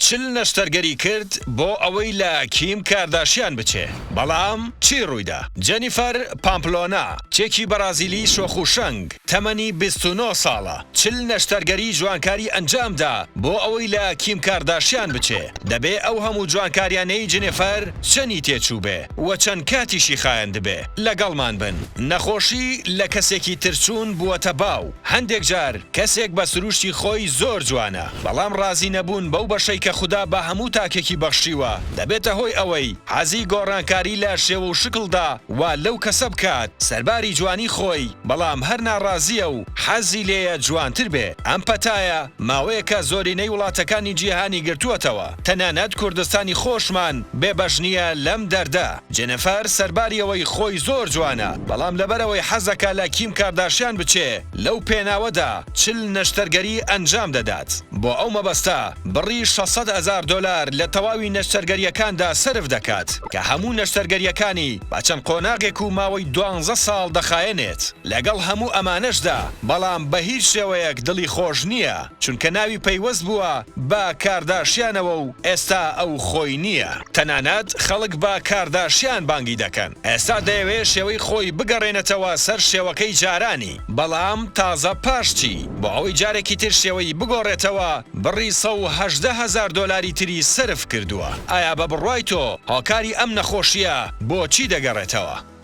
40 نەشتەرگەری کرد بۆ ئەوەی لە کیم کارداشیان بچێ، بەڵام چی ڕوویدا؟ جێنیفەر پامپلۆنا، کچێکی بەڕازیلی شۆخ و شەنگ، تەمەنی 29 ساڵە، 40 نەشتەرگەری جوانکاری ئەنجامدا بۆ ئەوەی لە کیم کارداشیان بچێ. دەبێ ئەو هەموو جوانکاریانەی جنێفەر چەنی تێچووبێ و چەند کاتیشی خایاندبێ؟ لەگەڵمان بن. نەخۆشی لە کەسێکی تر چوون بووەتە باو. هەندێک جار کەسێک بە سروشتی خۆی زۆر جوانە، بەڵام ڕازی نەبوون بەو بەشەی کە خودا بە هەموو تاکێکی بەخشیوە دەبێتە هۆی ئەوەی حەزی گۆڕانکاری لە شێوە و شکڵدا وا لەو کەسە بکات سەرباری جوانی خۆی بەڵام هەر ناڕازییە و حەزی لێیە جوانتر بێ. ئەم پەتایە ماوەیەکە زۆرینەی وڵاتەکانی جیهانی گرتووەتەوە، تەنانەت کوردستانی خۆشمان بێ بەش نییە لەم دەردە. جێنفەر سەرباری ئەوەی خۆی زۆر جوانە، بەڵام لەبەرئەوەی حەزدەکا لە کیم کارداشیان بچێ، لەو پێناوەدا 40 نەشتەرگەری ئەنجام دەدات. بۆ ئەو مەبەستە بڕی 600 هەزار دۆلار لە تەواوی نەشتەرگەرییەکاندا سەرف دەکات، کە هەموو نەشتەرگەرییەکانی بە چەند قۆناغێک و ماوەی دوانزە ساڵ دەخایەنێت. لەگەڵ هەموو ئەمانەشدا، بەڵام بە هیچ شێوەیەک دڵی خۆش نییە، چونکە ناوی پەیوەست بووە بە کارداشیانەوە و ئێستا ئەو خۆی نییە. تەنانەت خەڵک بە کارداشیان بانگی دەکەن. ئێستا دەیەوێ شێوەی خۆی بگەڕێنێتەوە سەر شێوەکەی جارانی، بەڵام تازە پاش چی؟ بۆ ئەوەی جارێکی تر شێوەی بگۆڕێتەوە بڕی 118 هەزار دۆلاری تری سەرف کردووە. ئایا بە بڕوای تۆ هۆکاری ئەم نەخۆشییە بۆ چی دەگەڕێتەوە؟